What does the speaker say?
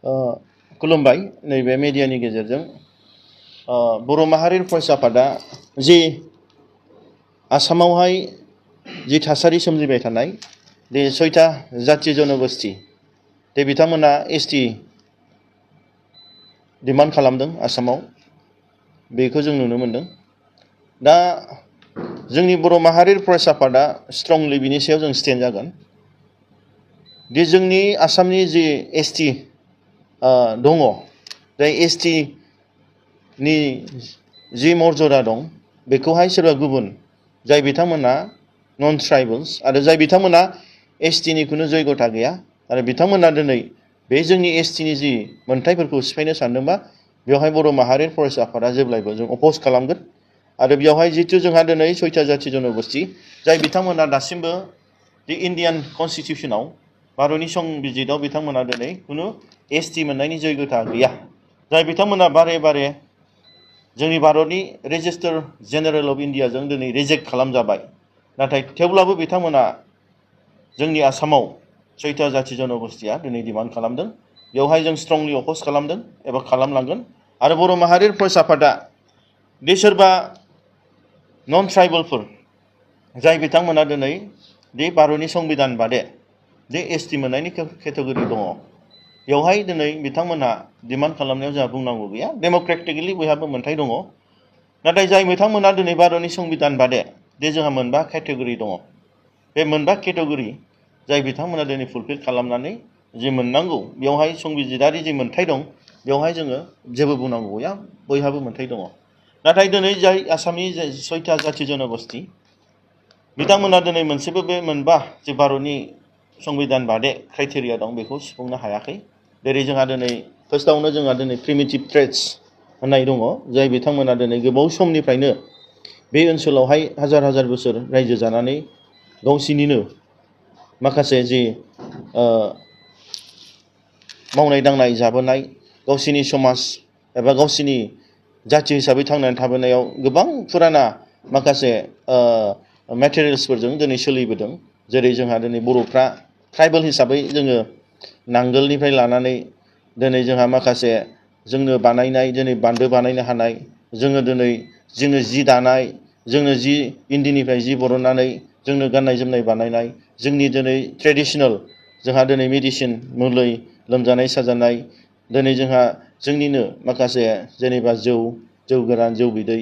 खुलुमबाय नैबे मिडियानि गेजेरजों बर' माहारिनि फरायसा आफादा जि आसामावहाय जि थासारि सोमजिबाय थानाय बे 6टा जाथि जनगोष्ठी दे बिथांमोना एसटि डिमान्ड खालामदों आसामाव बेखौ जों नुनो मोनदों। दा जोंनि बर' माहारिनि फरायसा आफादा स्ट्रंलि बिनि सायाव जों स्टेन्ड जागोन दि जोंनि आसामनि जि एसटि दङ जाय एसटि नि जि मर्यादा दं बेखौहाय सोरबा गुबुन जाय बिथांमोना नन ट्राइबल्स आरो जाय बिथांमोना एसटि नि खुनु जयगथा गैया आरो बिथांमोना दिनै बे जोंनि एसटि नि जि मोनथायफोरखौ सिफायनो सानदोंबा बेवहाय बर' माहारिनि फरायसा आफादा जेब्लायबो जों अपोज खालामगोन। आरो बेवहाय जितु जोंहा दिनै 6टा जाथि जनगोष्ठी जाय बिथांमोना दासिमबो दि इन्डियान कनस्टिटिउसनाव भारतनि संबिजितआव बिथांमोना दिनै खुनु एसटि मोननायनि जयगथा गैया, जाय बिथांमोना बारे बारे जोंनि भारतनि रेजिस्टार जेनेरेल अफ इन्डियाजों दिनै रिजेक्ट खालामजाबाय, नाथाय थेवब्लाबो बिथांमोना जोंनि आसामाव 6टा जाथि जनगोष्ठीया दिनै डिमान्ड खालामदों। बेवहाय जों स्ट्रंलि अपोज खालामदों एबा खालामलांगोन। आरो बर' माहारिनि फरायसा आफादा दि सोरबा नन ट्राइबेलफोर जाय बिथांमोना दिनै दि भारतनि संबिधान बादे दि एसटि मोननायनि केटेगरि दङ बेवहाय दिनै बिथांमोनहा डिमान्ड खालामनायाव जोंहा बुंनांगौ गैया। डेम'क्रेटिकलि बयहाबो मोनथाय दङ। नाथाय जाय बिथांमोना दिनै भारतनि संबिधान बादे दि जोंहा मोनबा केटेगरि दङ, बे मोनबा केटेगरि जाय बिथांमोना दिनै फुलफिल खालामनानै जि मोननांगौ बेवहाय संबिजितारि जि मोनथाय दं बेवहाय जोङो जेबो बुंनांगौ गैया, बयहाबो मोनथाय दङ। नाथाय दिनै जाय आसामनि 6टा जाथि जनगोष्ठी बिथांमोना दिनै मोनसेबो बे मोनबा जे भारतनि संबिधान बादे क्राइटेरिया दं बेखौ सुफुंनो हायाखै। जेरै जोंहा दिनै फार्स्टआवनो जोंहा दिनै प्रिमिटिभ ट्रेड्स होननाय दङ, जाय बिथांमोना दिनै गोबाव समनिफ्रायनो बे ओनसोलावहाय हाजार हाजार बोसोर रायजो जानानै गावसिनिनो माखासे जि मावनाय दांनाय जाबोनाय गावसिनि समाज एबा गावसिनि जाथि हिसाबै थांनानै थाबोनायाव गोबां फुराना माखासे मेटेरियेल्सफोरजों दिनै सोलिबोदों। जेरै जोंहा दिनै बर'फ्रा ट्राइबेल हिसाबै जोङो नांगोलनिफ्राय लानानै दिनै जोंहा माखासे जोंनो बानायनाय दिनै बान्दो बानायनो हानाय, जोङो दिनै जि दानाय, जोङो जि इन्दिनिफ्राय जि बरननानै जोंनो गाननाय जोमनाय बानायनाय, जोंनि दिनै ट्रेडिशनेल जोंहा दिनै मेडिसिन मुलि लोमजानाय साजानाय, दिनै जोंहा जोंनिनो माखासे जेनेबा जौ गोरान जौ बिदै